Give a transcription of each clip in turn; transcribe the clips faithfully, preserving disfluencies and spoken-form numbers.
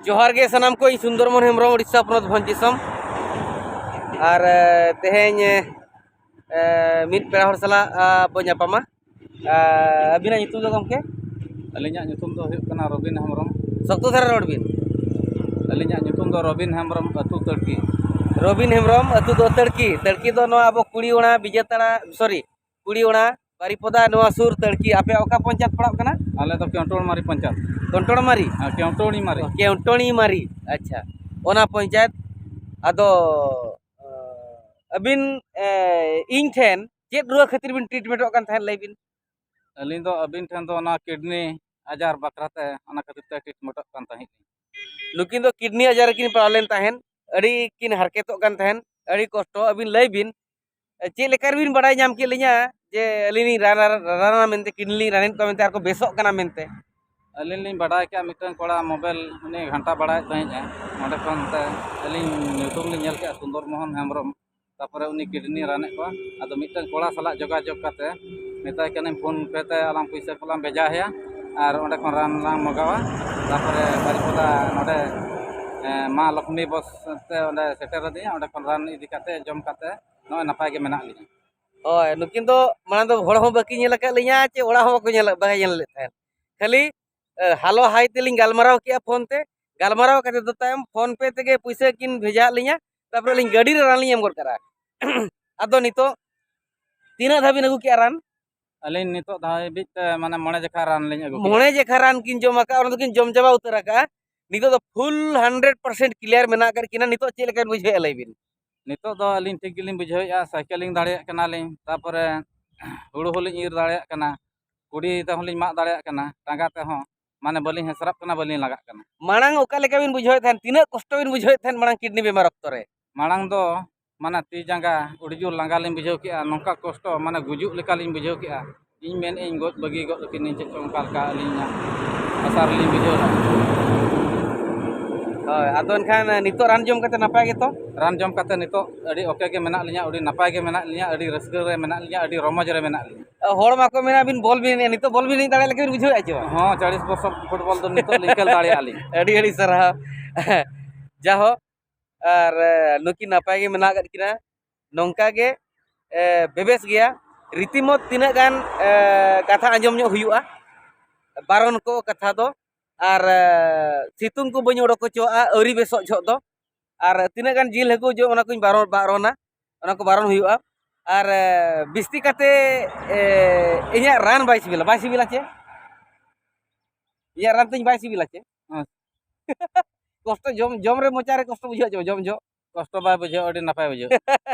ᱡᱚᱦᱟᱨ ᱜᱮ ᱥᱟᱱᱟᱢ ᱠᱚ, ᱤᱧ ᱥᱩᱱᱫᱚᱨ ᱢᱳᱦᱚᱱ ᱦᱮᱢᱵᱨᱚᱢ, ᱳᱰᱤᱥᱟ ᱯᱚᱱᱚᱛ ᱵᱷᱚᱸᱡᱽ ᱫᱤᱥᱚᱢ᱾ ᱟᱨ ᱮ, ᱛᱮᱦᱮᱧ ᱮ, ᱮ, ᱢᱤᱫ ᱯᱮᱲᱟ ᱦᱚᱲ ᱥᱟᱞᱟᱜ ᱟ, ᱵᱚ ᱧᱟᱯᱟᱢᱟ᱾ ᱟ, ᱟᱹᱵᱤᱱᱟᱜ ᱧᱩᱛᱩᱢ ᱫᱚ ᱜᱚᱢᱠᱮ? ᱟᱹᱞᱤᱧᱟᱜ ᱧᱩᱛᱩᱢ ᱫᱚ ᱦᱩᱭᱩᱜ ᱠᱟᱱᱟ ᱨᱚᱵᱤᱱ ᱦᱮᱢᱵᱨᱚᱢ᱾ ᱥᱚᱠᱛᱚ ᱫᱷᱟᱨᱟ ᱨᱚᱲ ᱵᱤᱱ᱾ ᱟᱹᱞᱤᱧᱟᱜ ᱧᱩᱛᱩᱢ ᱫᱚ ᱨᱚᱵᱤᱱ ᱦᱮᱢᱵᱨᱚᱢ, ᱟᱹᱛᱩ ᱛᱟᱹᱲᱠᱤ᱾ ᱨᱚᱵᱤᱱ ᱦᱮᱢᱵᱨᱚᱢ, ᱟᱹᱛᱩ ᱫᱚ ᱛᱟᱹᱲᱠᱤ᱾ ᱛᱟᱹᱲᱠᱤ ᱫᱚ ᱱᱚᱣᱟ ᱟᱵᱚ ᱠᱩᱲᱤ ᱚᱲᱟᱜ, ᱵᱤᱡᱮᱛᱟᱲᱟ, ᱥᱚᱨᱤ, ᱠᱩᱲᱤ ᱚᱲᱟᱜ, ᱵᱟᱨᱤᱯᱚᱫᱟ, ᱱᱚᱣᱟ ᱥᱩᱨ ᱛᱟᱹᱲᱠᱤ᱾ ᱟᱯᱮ ᱚᱠᱟ ᱯᱚᱧᱪᱟᱭᱮᱛ ᱯᱟᱲᱟᱜ ᱠᱟᱱᱟ? ᱟᱞᱮ ᱫᱚ ᱠᱮᱣᱴᱚᱲ ᱢᱟᱨᱤ ᱯᱚᱧᱪᱟᱭᱮᱛ᱾ ᱠᱮᱣᱴᱚᱲ ᱢᱟᱨᱤ? ᱦᱮᱸ, ᱠᱮᱣᱴᱚᱲᱤ ᱢᱟᱨᱤ᱾ ᱚ, ᱠᱮᱣᱴᱚᱲᱤ ᱢᱟᱨᱤ, ᱟᱪᱪᱷᱟ, ᱚᱱᱟ ᱯᱚᱧᱪᱟᱭᱮᱛ᱾ ᱟᱫᱚ ᱟᱹᱵᱤᱱ ᱮ, ᱤᱧ ᱴᱷᱮᱱ ᱪᱮᱫ ᱨᱩᱣᱟᱹ ᱠᱷᱟᱹᱛᱤᱨ ᱵᱤᱱ ᱴᱨᱤᱴᱢᱮᱱᱴᱚᱜ ᱠᱟᱱ ᱛᱟᱦᱮᱸᱫ, ᱞᱟᱹᱭ ᱵᱤᱱ? ᱟᱹᱞᱤᱧ ᱫᱚ ᱟᱹᱵᱤᱱ ᱴᱷᱮᱱ ᱫᱚ ᱚᱱᱟ ᱠᱤᱰᱱᱤ ᱟᱡᱟᱨ ᱵᱟᱠᱷᱨᱟ ᱛᱮ, ᱚᱱᱟ ᱠᱷᱟᱹᱛᱤᱨ ᱛᱮ ᱴᱨᱤᱴᱢᱮᱱᱴᱚᱜ ᱠᱟᱱ ᱛᱟᱦᱮᱸᱫ᱾ ᱱᱩᱠᱤᱱ ᱫᱚ ᱠᱤᱰᱱᱤ ᱟᱡᱟᱨ ᱨᱮᱠᱤᱱ ᱯᱟᱲᱟᱣ ᱞᱮᱱ ᱛᱟᱦᱮᱸᱫ, ᱟᱹᱰᱤ ᱠᱤᱱ ᱦᱟᱨᱠᱮᱛᱚᱜ ᱠᱟᱱ ᱛᱟᱦᱮᱸᱫ, ᱟᱹᱰᱤ ᱠᱚᱥᱴᱚ᱾ ᱟᱹᱵᱤᱱ ᱞᱟᱹᱭ ᱵᱤᱱ, ᱮ, ᱪᱮᱫ ᱞᱮᱠᱟ ᱨᱮᱵᱤᱱ ᱵᱟᱲᱟᱭ ᱧᱟᱢ ᱠᱮᱫ ᱞᱤᱧᱟ ᱡᱮ ᱟᱹᱞᱤᱧ ᱞᱤᱧ ᱨᱟᱱ, ᱨᱟᱱ, ᱨᱟᱱᱟ ᱢᱮᱱᱛᱮ, ᱠᱤᱰᱱᱤ ᱞᱤᱧ ᱨᱟᱱᱮᱫ ᱠᱚᱣᱟ ᱢᱮᱱᱛᱮ ᱟᱨ ᱠᱚ ᱵᱮᱥᱚᱜ ᱠᱟᱱᱟ ᱢᱮᱱᱛᱮ? ᱟᱹᱞᱤᱧ ᱞᱤᱧ ᱵᱟᱰᱟᱭ ᱠᱮᱜᱼᱟ, ᱢᱤᱫᱴᱟᱝ ᱠᱚᱲᱟ ᱢᱳᱵᱟᱭᱤᱞ ᱩᱱᱤ ᱜᱷᱟᱱᱴᱟ ᱵᱟᱲᱟᱭᱮᱫ ᱛᱟᱦᱮᱸᱫᱼᱟ, ᱚᱸᱰᱮ ᱠᱷᱚᱱ ᱛᱮ ᱟᱹᱞᱤᱧ ᱧᱩᱛᱩᱢ ᱞᱤᱧ ᱧᱮᱞ ᱠᱮᱜᱼᱟ, ᱥᱩᱱᱫᱚᱨ ᱢᱳᱦᱚᱱ ᱦᱮᱢᱵᱨᱚᱢ᱾ ᱛᱟᱯᱚᱨᱮ ᱩᱱᱤ ᱠᱤᱰᱱᱤ ᱨᱟᱱᱮᱫ ᱠᱚᱣᱟ᱾ ᱟᱫᱚ ᱢᱤᱫᱴᱟᱝ ᱠᱚᱲᱟ ᱥᱟᱞᱟᱜ ᱡᱳᱜᱟᱡᱳᱜᱽ ᱠᱟᱛᱮ ᱢᱮᱛᱟᱭ ᱠᱟᱹᱱᱟᱹᱧ, ᱯᱷᱳᱱ ᱯᱮ ᱛᱮ ᱟᱞᱟᱝ ᱯᱩᱭᱥᱟᱹ ᱠᱚᱞᱟᱝ ᱵᱷᱮᱡᱟ ᱟᱭᱟ ᱟᱨ ᱚᱸᱰᱮ ᱠᱷᱚᱱ ᱨᱟᱱ ᱞᱟᱝ ᱢᱟᱜᱟᱣᱟ᱾ ᱛᱟᱯᱚᱨᱮ ᱵᱟᱨᱤᱯᱚᱫᱟ ᱱᱚᱰᱮ, ᱮ, ᱢᱟ ᱞᱚᱠᱷᱢᱤ ᱵᱚᱥ ᱛᱮ ᱚᱸᱰᱮ ᱥᱮᱴᱮᱨ ᱟᱹᱫᱤᱧᱟ᱾ ᱚᱸᱰᱮ ᱠᱷᱚᱱ ᱨᱟᱱ ᱤᱫᱤ ᱠᱟᱛᱮ, ᱡᱚᱢ ᱠᱟᱛᱮ ᱱᱚᱜᱼᱚᱭ ᱱᱟᱯᱟᱭ ᱜᱮ ᱢᱮᱱᱟᱜ ᱞᱤᱧᱟ᱾ ᱦᱳᱭ, ᱱᱩᱠᱤᱱ ᱫᱚ ᱢᱟᱲᱟᱝ ᱫᱚ ᱦᱚᱲ ᱦᱚᱸ ᱵᱟᱹᱠᱤᱱ ᱧᱮᱞ ᱟᱠᱟᱫ ᱞᱤᱧᱟ ᱪᱮ ᱚᱲᱟᱜ ᱦᱚᱸ ᱵᱟᱠᱚ ᱧᱮᱞ, ᱵᱟᱭ ᱧᱮᱞ ᱞᱮᱫ ᱛᱟᱦᱮᱸᱫ᱾ ᱠᱷᱟᱹᱞᱤ, ᱮ, ᱦᱟᱞᱚ ᱦᱟᱭ ᱛᱮᱞᱤᱧ ᱜᱟᱞᱢᱟᱨᱟᱣ ᱠᱮᱜᱼᱟ ᱯᱷᱳᱱ ᱛᱮ᱾ ᱜᱟᱞᱢᱟᱨᱟᱣ ᱠᱟᱛᱮ ᱫᱚ ᱛᱟᱭᱚᱢ ᱯᱷᱳᱱ ᱯᱮ ᱛᱮᱜᱮ ᱯᱩᱭᱥᱟᱹ ᱠᱤᱱ ᱵᱷᱮᱡᱟ ᱟᱫ ᱞᱤᱧᱟ᱾ ᱛᱟᱯᱚᱨᱮ ᱟᱹᱞᱤᱧ ᱜᱟᱹᱰᱤ ᱨᱮ ᱨᱟᱱ ᱞᱤᱧ ᱮᱢ ᱜᱚᱫ ᱠᱟᱜᱼᱟ᱾ ᱟᱫᱚ ᱱᱤᱛᱚᱜ ᱛᱤᱱᱟᱹᱜ ᱫᱷᱟᱣ ᱵᱤᱱ ᱟᱹᱜᱩ ᱠᱮᱜᱼᱟ ᱨᱟᱱ? ᱟᱹᱞᱤᱧ ᱱᱤᱛᱚᱜ ᱫᱷᱟᱹᱵᱤᱡ ᱛᱮ ᱢᱟᱱᱮ ᱢᱚᱬᱮ ᱡᱮᱠᱷᱟ ᱨᱟᱱ ᱞᱤᱧ ᱟᱹᱜᱩ ᱠᱮᱜᱼᱟ᱾ ᱢᱚᱬᱮ ᱡᱮᱠᱷᱟ ᱨᱟᱱ ᱠᱤᱱ ᱡᱚᱢ ᱟᱠᱟᱫᱼᱟ, ᱚᱱᱟ ᱫᱚᱠᱤᱱ ᱡᱚᱢ ᱪᱟᱵᱟ ᱩᱛᱟᱹᱨ ᱟᱠᱟᱫᱼᱟ᱾ ᱱᱤᱛᱚᱜ ᱫᱚ ᱯᱷᱩᱞ ᱦᱟᱱᱰᱨᱮᱰ ᱯᱟᱨᱥᱮᱱᱴ ᱠᱞᱤᱭᱟᱨ ᱢᱮᱱᱟᱜ ᱟᱠᱟᱫ ᱠᱤᱱᱟ᱾ ᱱᱤᱛᱚᱜ ᱪᱮᱫ ᱞᱮᱠᱟ ᱵᱤᱱ ᱵᱩᱡᱷᱟᱹᱣᱮᱫᱼᱟ, ᱞᱟᱹᱭ ᱵᱤᱱ? ᱱᱤᱛᱚᱜ ᱫᱚ ᱟᱹᱞᱤᱧ ᱴᱷᱤᱠ ᱜᱮᱞᱤᱧ ᱵᱩᱡᱷᱟᱹᱣᱮᱫᱼᱟ, ᱥᱟᱭᱠᱮᱞ ᱞᱤᱧ ᱫᱟᱲᱮᱭᱟᱜ ᱠᱟᱱᱟᱞᱤᱧ, ᱛᱟᱯᱚᱨᱮ ᱦᱩᱲᱩ ᱦᱚᱸᱞᱤᱧ ᱤᱨ ᱫᱟᱲᱮᱭᱟᱜ ᱠᱟᱱᱟ, ᱠᱩᱰᱤ ᱛᱮᱦᱚᱸ ᱞᱤᱧ ᱢᱟᱜ ᱫᱟᱲᱮᱭᱟᱜ ᱠᱟᱱᱟ, ᱴᱟᱸᱜᱟ ᱛᱮᱦᱚᱸ, ᱢᱟᱱᱮ ᱵᱟᱹᱞᱤᱧ ᱦᱮᱥᱨᱟᱜ ᱠᱟᱱᱟ, ᱵᱟᱹᱞᱤᱧ ᱞᱟᱸᱜᱟᱜ ᱠᱟᱱᱟ᱾ ᱢᱟᱲᱟᱝ ᱚᱠᱟ ᱞᱮᱠᱟ ᱵᱤᱱ ᱵᱩᱡᱷᱟᱹᱣᱮᱫ ᱛᱟᱦᱮᱸᱫ, ᱛᱤᱱᱟᱹᱜ ᱠᱚᱥᱴᱚ ᱵᱤᱱ ᱵᱩᱡᱷᱟᱹᱣᱮᱫ ᱛᱟᱦᱮᱸᱫ ᱢᱟᱲᱟᱝ ᱠᱤᱰᱱᱤ ᱵᱤᱢᱟᱨ ᱚᱠᱛᱚ ᱨᱮ? ᱢᱟᱲᱟᱝ ᱫᱚ ᱢᱟᱱᱮ ᱛᱤ ᱡᱟᱸᱜᱟ ᱟᱹᱰᱤ ᱡᱳᱨ ᱞᱟᱸᱜᱟ ᱞᱤᱧ ᱵᱩᱡᱷᱟᱹᱣ ᱠᱮᱜᱼᱟ, ᱱᱚᱝᱠᱟ ᱠᱚᱥᱴᱚ, ᱢᱟᱱᱮ ᱜᱩᱡᱩᱜ ᱞᱮᱠᱟ ᱞᱤᱧ ᱵᱩᱡᱷᱟᱹᱣ ᱠᱮᱜᱼᱟ᱾ ᱤᱧ ᱢᱮᱱᱮᱫ ᱟᱹᱧ ᱜᱚᱡ ᱵᱟᱹᱜᱤ ᱜᱚᱫ ᱠᱟᱹᱠᱤᱱᱟᱹᱧ, ᱪᱮᱫ ᱪᱚᱝ ᱚᱱᱠᱟ ᱞᱮᱠᱟ ᱟᱹᱞᱤᱧᱟᱜ ᱟᱥᱟ ᱨᱮᱞᱤᱧ ᱵᱩᱡᱷᱟᱹᱣ ᱮᱫᱟ᱾ ᱦᱳᱭ, ᱟᱫᱚ ᱮᱱᱠᱷᱟᱱ ᱱᱤᱛᱚᱜ ᱨᱟᱱ ᱡᱚᱢ ᱠᱟᱛᱮ ᱱᱟᱯᱟᱭ ᱜᱮᱛᱚ? ᱨᱟᱱ ᱡᱚᱢ ᱠᱟᱛᱮ ᱱᱤᱛᱚᱜ ᱟᱹᱰᱤ ᱳᱠᱮ ᱜᱮ ᱢᱮᱱᱟᱜ ᱞᱤᱧᱟ, ᱟᱹᱰᱤ ᱱᱟᱯᱟᱭ ᱜᱮ ᱢᱮᱱᱟᱜ ᱞᱤᱧᱟ, ᱟᱹᱰᱤ ᱨᱟᱹᱥᱠᱟᱹ ᱨᱮ ᱢᱮᱱᱟᱜ ᱞᱤᱧᱟ, ᱟᱹᱰᱤ ᱨᱚᱢᱚᱡᱽ ᱨᱮ ᱢᱮᱱᱟᱜ ᱞᱤᱧᱟ᱾ ᱦᱚᱲ ᱢᱟᱠᱚ ᱢᱮᱱᱟ ᱵᱤᱱ ᱵᱚᱞ ᱵᱤᱱ ᱮᱱᱮᱡᱼᱟ, ᱱᱤᱛᱚᱜ ᱵᱚᱞ ᱵᱤᱱ ᱮᱱᱮᱡ ᱫᱟᱲᱮᱭᱟᱜ ᱞᱮᱠᱟ ᱵᱤᱱ ᱵᱩᱡᱷᱟᱹᱣᱮᱫᱼᱟ ᱪᱮ ᱵᱟᱝ? ᱦᱚᱸ, ᱪᱟᱞᱤᱥ ᱵᱚᱪᱷᱚᱨ ᱯᱷᱩᱴᱵᱚᱞ ᱫᱚ ᱱᱤᱛᱚᱜ ᱞᱤᱧ ᱠᱷᱮᱞ ᱫᱟᱲᱮᱭᱟᱜᱼᱟ ᱞᱤᱧ᱾ ᱟᱹᱰᱤ ᱟᱹᱰᱤ ᱥᱟᱨᱦᱟᱣ᱾ ᱡᱟᱦᱳ, ᱟᱨ ᱮ, ᱱᱩᱠᱤᱱ ᱱᱟᱯᱟᱭ ᱜᱮ ᱢᱮᱱᱟᱜ ᱟᱠᱟᱫ ᱠᱤᱱᱟ᱾ ᱱᱚᱝᱠᱟ ᱜᱮ ᱮ, ᱵᱮᱵᱮᱥ ᱜᱮᱭᱟ᱾ ᱨᱤᱛᱤᱢᱚᱛ ᱛᱤᱱᱟᱹᱜ ᱜᱟᱱ ᱮ, ᱠᱟᱛᱷᱟ ᱟᱸᱡᱚᱢ ᱧᱚᱜ ᱦᱩᱭᱩᱜᱼᱟ, ᱵᱟᱨᱚᱱ ᱠᱚ ᱠᱟᱛᱷᱟ ᱫᱚ, ᱟᱨ ᱮ, ᱥᱤᱛᱩᱝ ᱠᱚ ᱵᱟᱹᱧ ᱚᱰᱚᱠ ᱦᱚᱪᱚᱣᱟᱜᱼᱟ ᱟᱹᱣᱨᱤ ᱵᱮᱥᱚᱜ ᱡᱚᱦᱚᱜ ᱫᱚ᱾ ᱟᱨ ᱛᱤᱱᱟᱹᱜ ᱜᱟᱱ ᱡᱤᱞ ᱦᱟᱹᱠᱩ ᱡᱚᱢ, ᱚᱱᱟ ᱠᱚᱧ ᱵᱟᱨᱚᱱ, ᱵᱟᱨᱚᱱᱟ, ᱚᱱᱟ ᱠᱚ ᱵᱟᱨᱚᱱ ᱦᱩᱭᱩᱜᱼᱟ᱾ ᱟᱨ ᱮ, ᱵᱤᱥᱛᱤ ᱠᱟᱛᱮ ᱮ, ᱤᱧᱟᱹᱜ ᱨᱟᱱ ᱵᱟᱭ ᱥᱤᱵᱤᱞᱟ, ᱵᱟᱭ ᱥᱤᱵᱤᱞᱟ ᱪᱮ? ᱤᱧᱟᱹᱜ ᱨᱟᱱ ᱛᱤᱧ ᱵᱟᱭ ᱥᱤᱵᱤᱞᱟ ᱪᱮ? ᱦᱮᱸ᱾ ᱠᱚᱥᱴᱚ ᱡᱚᱢ, ᱡᱚᱢ ᱨᱮ ᱢᱚᱪᱟ ᱨᱮ ᱠᱚᱥᱴᱚ ᱵᱩᱡᱷᱟᱹᱜᱼᱟ ᱪᱮ ᱵᱟᱝ? ᱡᱚᱢ ᱡᱚᱦᱚᱜ? ᱠᱚᱥᱴᱚ ᱵᱟᱭ ᱵᱩᱡᱷᱟᱹᱜᱼᱟ, ᱟᱹᱰᱤ ᱱᱟᱯᱟᱭ ᱵᱩᱡᱷᱟᱹᱜᱼᱟ᱾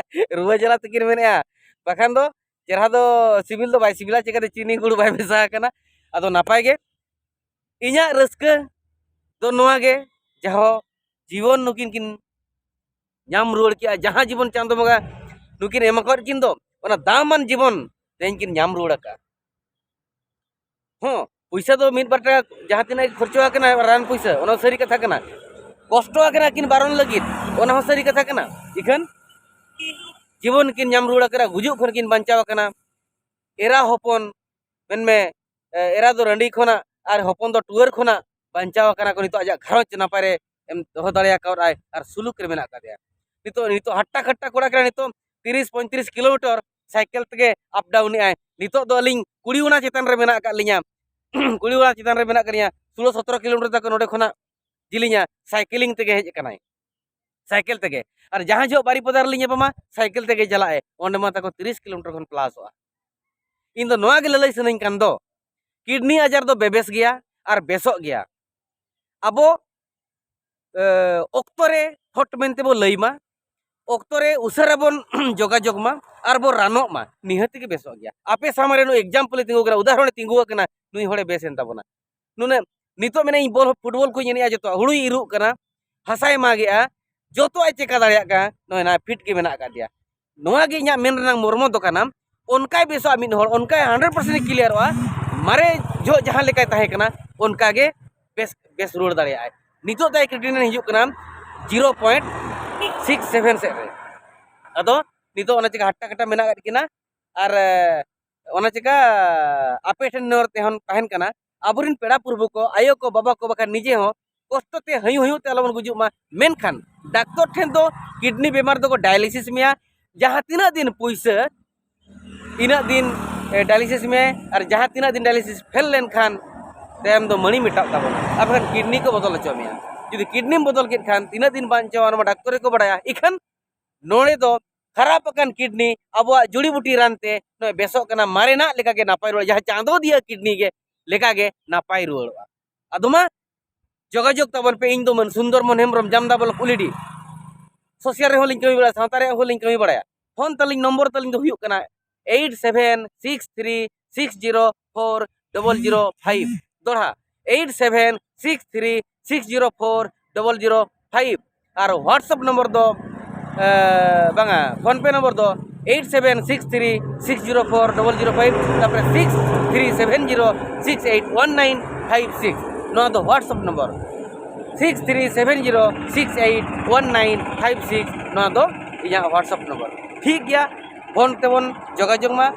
ᱨᱩᱣᱟᱹ ᱡᱟᱞᱟ ᱛᱤᱠᱤᱱ ᱢᱮᱱᱮᱫᱼᱟ, ᱵᱟᱠᱷᱟᱱ ᱫᱚ ᱪᱮᱦᱨᱟ ᱫᱚ ᱥᱤᱵᱤᱞ ᱫᱚ ᱵᱟᱭ ᱥᱤᱵᱤᱞᱟ, ᱪᱤᱠᱟᱹᱛᱮ ᱪᱤᱱᱤ ᱜᱩᱲ ᱵᱟᱭ ᱢᱮᱥᱟ ᱟᱠᱟᱱᱟ᱾ ᱟᱫᱚ ᱱᱟᱯᱟᱭ ᱜᱮ, ᱤᱧᱟᱹᱜ ᱨᱟᱹᱥᱠᱟᱹ ᱫᱚ ᱱᱚᱣᱟ ᱜᱮ, ᱡᱟᱦᱳ ᱡᱤᱵᱚᱱ ᱱᱩᱠᱤᱱ ᱠᱤᱱ ᱧᱟᱢ ᱨᱩᱣᱟᱹᱲ ᱠᱮᱜᱼᱟ, ᱡᱟᱦᱟᱸ ᱡᱤᱵᱚᱱ ᱪᱟᱸᱫᱚ ᱵᱚᱸᱜᱟ ᱱᱩᱠᱤᱱ ᱮᱢ ᱟᱠᱟᱫ ᱠᱤᱱ ᱫᱚ, ᱚᱱᱟ ᱫᱟᱢᱟᱱ ᱡᱤᱵᱚᱱ ᱛᱮᱦᱮᱧ ᱠᱤᱱ ᱧᱟᱢ ᱨᱩᱣᱟᱹᱲ ᱟᱠᱟᱫᱼᱟ᱾ ᱦᱚᱸ, ᱯᱩᱭᱥᱟᱹ ᱫᱚ ᱢᱤᱫ ᱵᱟᱨ ᱴᱟᱠᱟ ᱡᱟᱦᱟᱸ ᱛᱤᱱᱟᱹᱜ ᱜᱮ ᱠᱷᱚᱨᱪᱚ ᱟᱠᱟᱱᱟ ᱨᱟᱱ ᱯᱩᱭᱥᱟᱹ, ᱚᱱᱟ ᱦᱚᱸ ᱥᱟᱹᱨᱤ ᱠᱟᱛᱷᱟ ᱠᱟᱱᱟ᱾ ᱠᱚᱥᱴᱚ ᱟᱠᱟᱱᱟ ᱠᱤᱱ ᱵᱟᱨᱚᱱ ᱞᱟᱹᱜᱤᱫ, ᱚᱱᱟ ᱦᱚᱸ ᱥᱟᱹᱨᱤ ᱠᱟᱛᱷᱟ ᱠᱟᱱᱟ᱾ ᱤᱠᱷᱟᱹᱱ ᱡᱤᱵᱚᱱ ᱠᱤᱱ ᱧᱟᱢ ᱨᱩᱣᱟᱹᱲ ᱟᱠᱟᱫᱟ, ᱜᱩᱡᱩᱜ ᱠᱷᱚᱱ ᱠᱤᱱ ᱵᱟᱧᱪᱟᱣ ᱟᱠᱟᱱᱟ᱾ ᱮᱨᱟ ᱦᱚᱯᱚᱱ ᱢᱮᱱᱢᱮ, ᱮ, ᱮᱨᱟ ᱫᱚ ᱨᱟᱺᱰᱤ ᱠᱷᱚᱱᱟᱜ ᱟᱨ ᱦᱚᱯᱚᱱ ᱫᱚ ᱴᱩᱣᱟᱹᱨ ᱠᱷᱚᱱᱟᱜ ᱵᱟᱧᱪᱟᱣ ᱟᱠᱟᱱᱟ ᱠᱚ, ᱱᱤᱛᱚᱜ ᱟᱡᱟᱜ ᱜᱷᱟᱨᱚᱸᱡᱽ ᱱᱟᱯᱟᱭ ᱨᱮ ᱮᱢ ᱫᱚᱦᱚ ᱫᱟᱲᱮ ᱟᱠᱟᱫᱟᱭ ᱟᱨ ᱥᱩᱞᱩᱠ ᱨᱮ ᱢᱮᱱᱟᱜ ᱟᱠᱟᱫᱮᱭᱟ᱾ ᱱᱤᱛᱚᱜ, ᱱᱤᱛᱚᱜ ᱦᱟᱴᱴᱟ ᱠᱷᱟᱴᱴᱟ ᱠᱚᱲᱟ ᱠᱟᱱᱟ, ᱱᱤᱛᱚᱜ ᱛᱤᱨᱤᱥ ᱯᱚᱸᱭᱛᱨᱤᱥ ᱠᱤᱞᱳᱢᱤᱴᱟᱨ ᱥᱟᱭᱠᱮᱞ ᱛᱮᱜᱮ ᱟᱯ ᱰᱟᱣᱩᱱ ᱮᱫᱟᱭ᱾ ᱱᱤᱛᱚᱜ ᱫᱚ ᱟᱹᱞᱤᱧ ᱠᱩᱲᱤ ᱚᱱᱟ ᱪᱮᱛᱟᱱ ᱨᱮ ᱢᱮᱱᱟᱜ ᱟᱠᱟᱫ ᱞᱤᱧᱟ᱾ ᱠᱩᱲᱤ ᱚᱱᱟ ᱪᱮᱛᱟᱱ ᱨᱮ ᱢᱮᱱᱟᱜ ᱟᱠᱟᱫ ᱞᱤᱧᱟ᱾ ᱥᱳᱞᱳ ᱥᱚᱛᱨᱚ ᱠᱤᱞᱳᱢᱤᱴᱟᱨ ᱛᱟᱠᱚ ᱱᱚᱰᱮ ᱠᱷᱚᱱᱟᱜ ᱡᱤᱞᱤᱧᱟ, ᱥᱟᱭᱠᱮᱞᱤᱝ ᱛᱮᱜᱮ ᱦᱮᱡ ᱟᱠᱟᱱᱟᱭ, ᱥᱟᱭᱠᱮᱞ ᱛᱮᱜᱮ᱾ ᱟᱨ ᱡᱟᱦᱟᱸ ᱡᱚᱦᱚᱜ ᱵᱟᱨᱤᱯᱟᱫᱟ ᱨᱮᱞᱤᱧ ᱧᱟᱯᱟᱢᱟ, ᱥᱟᱭᱠᱮᱞ ᱛᱮᱜᱮ ᱪᱟᱞᱟᱜᱼᱟᱭ, ᱚᱸᱰᱮ ᱢᱟ ᱛᱟᱠᱚ ᱛᱤᱨᱤᱥ ᱠᱤᱞᱳᱢᱤᱴᱟᱨ ᱠᱷᱚᱱ ᱯᱞᱟᱥᱚᱜᱼᱟ᱾ ᱤᱧ ᱫᱚ ᱱᱚᱣᱟ ᱜᱮ ᱞᱟᱹᱞᱟᱹᱭ ᱥᱟᱱᱟᱧ ᱠᱟᱱ ᱫᱚ, ᱠᱤᱰᱱᱤ ᱟᱡᱟᱨ ᱫᱚ ᱵᱮᱵᱮᱥ ᱜᱮᱭᱟ ᱟᱨ ᱵᱮᱥᱚᱜ ᱜᱮᱭᱟ᱾ ᱟᱵᱚ, ᱮ, ᱚᱠᱛᱚ ᱨᱮ ᱦᱚᱴ ᱢᱮᱱᱛᱮ ᱵᱚ ᱞᱟᱹᱭ ᱢᱟ, ᱚᱠᱛᱚ ᱨᱮ ᱩᱥᱟᱹᱨᱟ ᱵᱚᱱ ᱡᱳᱜᱟᱡᱳᱜᱽ ᱢᱟ ᱟᱨ ᱵᱚ ᱨᱟᱱᱚᱜ ᱢᱟ, ᱱᱤᱦᱟᱹᱛ ᱜᱮ ᱵᱮᱥᱚᱜ ᱜᱮᱭᱟ᱾ ᱟᱯᱮ ᱥᱟᱢᱟᱝ ᱨᱮ ᱱᱩᱭ ᱮᱠᱡᱟᱢᱯᱚᱞᱮ ᱛᱤᱸᱜᱩ ᱟᱠᱟᱱᱟ, ᱩᱫᱟᱦᱚᱨᱚᱬᱮ ᱛᱤᱸᱜᱩ ᱟᱠᱟᱱᱟ, ᱱᱩᱭ ᱦᱚᱲᱮ ᱵᱮᱥ ᱮᱱ ᱛᱟᱵᱚᱱᱟ᱾ ᱱᱩᱱᱟᱹᱜ ᱱᱤᱛᱚᱜ ᱢᱮᱱᱟ ᱤᱧ ᱵᱚᱞ, ᱯᱷᱩᱴᱵᱚᱞ ᱠᱚᱧ ᱮᱱᱮᱡᱼᱟ, ᱡᱚᱛᱚ ᱦᱩᱲᱩᱭ ᱤᱨᱚᱜ ᱠᱟᱱᱟ, ᱦᱟᱥᱟᱭ ᱢᱟᱜᱮᱜᱼᱟ, ᱡᱚᱛᱚᱣᱟᱜ ᱮ ᱪᱮᱠᱟ ᱫᱟᱲᱮᱭᱟᱜ ᱠᱟᱱᱟ, ᱱᱚᱜᱼᱚᱭ ᱱᱟ ᱯᱷᱤᱴ ᱜᱮ ᱢᱮᱱᱟᱜ ᱟᱠᱟᱫ ᱫᱮᱭᱟ᱾ ᱱᱚᱣᱟ ᱜᱮ ᱤᱧᱟᱹᱜ ᱢᱮᱱ ᱨᱮᱱᱟᱜ ᱢᱚᱨᱢᱚ ᱫᱚ ᱠᱟᱱᱟ, ᱚᱱᱠᱟᱭ ᱵᱮᱥᱚᱜᱼᱟ ᱢᱤᱫ ᱦᱚᱲ, ᱚᱱᱠᱟᱭ ᱦᱟᱱᱰᱨᱮᱰ ᱯᱟᱨᱥᱮᱱᱴ ᱠᱞᱤᱭᱟᱨᱚᱜᱼᱟ, ᱢᱟᱨᱮ ᱡᱚᱦᱚᱜ ᱡᱟᱦᱟᱸ ᱞᱮᱠᱟᱭ ᱛᱟᱦᱮᱸ ᱠᱟᱱᱟ ᱚᱱᱠᱟ ᱜᱮ ᱵᱮᱥ, ᱵᱮᱥ ᱨᱩᱣᱟᱹᱲ ᱫᱟᱲᱮᱭᱟᱜᱼᱟᱭ᱾ ᱱᱤᱛᱚᱜ ᱫᱚ ᱠᱨᱤᱭᱮᱴᱤᱱᱤᱱ ᱦᱤᱡᱩᱜ ᱠᱟᱱᱟ ᱡᱤᱨᱳ ᱯᱚᱭᱮᱱᱴ ᱥᱤᱠᱥ ᱥᱮᱵᱷᱮᱱ ᱥᱮᱫ ᱨᱮ᱾ ᱟᱫᱚ ᱱᱤᱛᱚᱜ ᱚᱱᱟ ᱪᱤᱠᱟ ᱦᱟᱴᱴᱟ ᱠᱟᱴᱟ ᱢᱮᱱᱟᱜ ᱟᱠᱟᱫ ᱠᱤᱱᱟ᱾ ᱟᱨ ᱚᱱᱟ ᱪᱤᱠᱟ ᱟᱯᱮ ᱴᱷᱮᱱ ᱱᱮᱦᱚᱨ ᱛᱮᱦᱚᱸ ᱛᱟᱦᱮᱱ ᱠᱟᱱᱟ, ᱟᱵᱚᱨᱮᱱ ᱯᱮᱲᱟ ᱯᱩᱨᱵᱷᱩ ᱠᱚ, ᱟᱭᱳ ᱠᱚ, ᱵᱟᱵᱟ ᱠᱚ, ᱵᱟᱠᱷᱟᱱ ᱱᱤᱡᱮ ᱦᱚᱸ ᱠᱚᱥᱴᱚ ᱛᱮ ᱦᱟᱹᱭᱩ ᱦᱟᱹᱭᱩ ᱛᱮ ᱟᱞᱚᱵᱚᱱ ᱜᱩᱡᱩᱜ ᱢᱟ᱾ ᱢᱮᱱᱠᱷᱟᱱ ᱰᱟᱠᱛᱚᱨ ᱴᱷᱮᱱ ᱫᱚ ᱠᱤᱰᱱᱤ ᱵᱮᱢᱟᱨ ᱫᱚᱠᱚ ᱰᱟᱭᱟᱞᱤᱥᱤᱥ ᱢᱮᱭᱟ᱾ ᱡᱟᱦᱟᱸ ᱛᱤᱱᱟᱹᱜ ᱫᱤᱱ ᱯᱩᱭᱥᱟᱹ, ᱤᱱᱟᱹᱜ ᱫᱤᱱ ᱰᱟᱭᱟᱞᱤᱥᱤᱥ ᱢᱮᱭᱟ᱾ ᱟᱨ ᱡᱟᱦᱟᱸ ᱛᱤᱱᱟᱹᱜ ᱫᱤᱱ ᱰᱟᱭᱟᱞᱤᱥᱤᱥ ᱯᱷᱮᱞ ᱞᱮᱱᱠᱷᱟᱱ ᱛᱟᱭᱚᱢ ᱫᱚ ᱢᱟᱹᱲᱤ ᱢᱮᱴᱟᱜ ᱛᱟᱵᱚᱱᱟ᱾ ᱟᱨ ᱵᱟᱠᱷᱟᱱ ᱠᱤᱰᱱᱤ ᱠᱚ ᱵᱚᱫᱚᱞ ᱦᱚᱪᱚ ᱢᱮᱭᱟ᱾ ᱡᱩᱫᱤ ᱠᱤᱰᱱᱤᱢ ᱵᱚᱫᱚᱞ ᱠᱮᱫ ᱠᱷᱟᱱ ᱛᱤᱱᱟᱹᱜ ᱫᱤᱱ ᱵᱟᱧᱪᱟᱣᱟ, ᱚᱱᱟ ᱢᱟ ᱰᱟᱠᱛᱚᱨ ᱜᱮᱠᱚ ᱵᱟᱲᱟᱭᱟ᱾ ᱤᱠᱷᱟᱱ ᱱᱚᱰᱮ ᱫᱚ ᱠᱷᱟᱨᱟᱯ ᱟᱠᱟᱱ ᱠᱤᱰᱱᱤ ᱟᱵᱚᱣᱟᱜ ᱡᱩᱲᱤ ᱵᱩᱴᱤ ᱨᱟᱱ ᱛᱮ ᱱᱚᱜᱼᱚᱭ ᱵᱮᱥᱚᱜ ᱠᱟᱱᱟ, ᱢᱟᱨᱮᱱᱟᱜ ᱞᱮᱠᱟᱜᱮ ᱱᱟᱯᱟᱭ ᱨᱩᱣᱟᱹᱲᱚᱜᱼᱟ, ᱡᱟᱦᱟᱸ ᱪᱟᱸᱫᱚ ᱫᱤᱭᱟᱹ ᱠᱤᱰᱱᱤ ᱜᱮ ᱞᱮᱠᱟᱜᱮ ᱱᱟᱯᱟᱭ ᱨᱩᱣᱟᱹᱲᱚᱜᱼᱟ᱾ ᱟᱫᱚ ᱢᱟ ᱡᱳᱜᱟᱡᱳᱜᱽ ᱛᱟᱵᱚᱱ ᱯᱮ᱾ ᱤᱧ ᱫᱚ ᱢᱟᱹᱱ ᱥᱩᱱᱫᱚᱨ ᱢᱚᱱ ᱦᱮᱢᱵᱨᱚᱢ, ᱡᱟᱢᱫᱟ ᱵᱞᱚᱠ ᱩᱞᱤᱰᱤ᱾ ᱥᱳᱥᱟᱞ ᱨᱮᱦᱚᱸ ᱞᱤᱧ ᱠᱟᱹᱢᱤ ᱵᱟᱲᱟᱭᱟ, ᱥᱟᱶᱛᱟ ᱨᱮᱭᱟᱜ ᱦᱚᱸ ᱞᱤᱧ ᱠᱟᱹᱢᱤ ᱵᱟᱲᱟᱭᱟ᱾ ᱯᱷᱳᱱ ᱛᱟᱹᱞᱤᱧ ᱱᱚᱢᱵᱚᱨ ᱛᱟᱹᱞᱤᱧ ᱫᱚ ᱦᱩᱭᱩᱜ ᱠᱟᱱᱟ eight seven six three six zero four double zero five. ᱫᱚᱲᱦᱟ, eight seven six three six zero four double zero five. ᱟᱨ WhatsApp ᱱᱚᱢᱵᱚᱨ ᱫᱚ, ᱮ, ᱵᱟᱝᱟ, PhonePe ᱱᱚᱢᱵᱚᱨ ᱫᱚ eight seven six three six zero four double zero five, ᱛᱟᱨᱯᱚᱨᱮ six three seven zero six eight one nine five six. ᱱᱚᱣᱟ ᱫᱚ WhatsApp number, six three seven zero six eight one nine five six. ᱱᱚᱣᱟ ᱫᱚ ᱤᱧᱟᱹᱜ WhatsApp number. ᱴᱷᱤᱠ ᱜᱮᱭᱟ, phone ᱛᱮᱵᱚᱱ ᱡᱳᱜᱟᱡᱳᱜᱽ ᱢᱟ,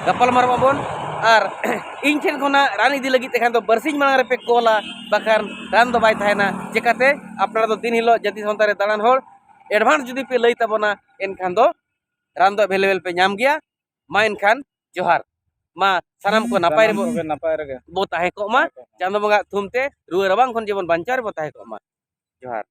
ᱜᱟᱯᱟᱞ ᱢᱟᱨᱟᱣ ᱢᱟᱵᱚᱱ᱾ ᱟᱨ ᱤᱧ ᱴᱷᱮᱱ ᱠᱷᱚᱱᱟᱜ ᱨᱟᱱ ᱤᱫᱤ ᱞᱟᱹᱜᱤᱫ ᱛᱮᱠᱷᱟᱱ ᱫᱚ ᱵᱟᱨᱥᱤᱧ ᱢᱟᱲᱟᱝ ᱨᱮᱯᱮ ᱠᱚᱞᱟ, ᱵᱟᱠᱷᱟᱱ ᱨᱟᱱ ᱫᱚ ᱵᱟᱭ ᱛᱟᱦᱮᱱᱟ᱾ ᱪᱮᱠᱟᱛᱮ? ᱟᱯᱱᱟᱨ ᱫᱚ ᱫᱤᱱ ᱦᱤᱞᱳᱜ ᱡᱟᱹᱛᱤ ᱥᱟᱶᱛᱟ ᱨᱮ ᱫᱟᱬᱟᱱ ᱦᱚᱲ, advance ᱡᱩᱫᱤ ᱯᱮ ᱞᱟᱹᱭ ᱛᱟᱵᱚᱱᱟ, ᱮᱱᱠᱷᱟᱱ ᱫᱚ ᱨᱟᱱ ᱫᱚ available ᱯᱮ ᱧᱟᱢ ᱜᱮᱭᱟ᱾ ᱢᱟ ᱮᱱᱠᱷᱟᱱ ᱡᱚᱦᱟᱨ᱾ ᱢᱟ ᱥᱟᱱᱟᱢ ᱠᱚ ᱱᱟᱯᱟᱭ ᱨᱮᱵᱚ ᱥᱟᱱᱟᱢ ᱠᱚᱜᱮ ᱱᱟᱯᱟᱭ ᱨᱮᱜᱮ ᱵᱚ ᱛᱟᱦᱮᱸ ᱠᱚᱜ ᱢᱟ᱾ ᱛᱟᱦᱮᱸ ᱠᱚᱜ ᱢᱟ᱾ ᱪᱟᱸᱫᱚ ᱵᱚᱸᱜᱟ ᱛᱷᱩᱢ ᱛᱮ ᱨᱩᱣᱟᱹ ᱨᱟᱵᱟᱝ ᱠᱷᱚᱱ ᱡᱮᱢᱚᱱ ᱵᱟᱧᱪᱟᱣ ᱨᱮᱵᱚ ᱛᱟᱦᱮᱸ ᱠᱚᱜ ᱢᱟ᱾ ᱡᱚᱦᱟᱨ᱾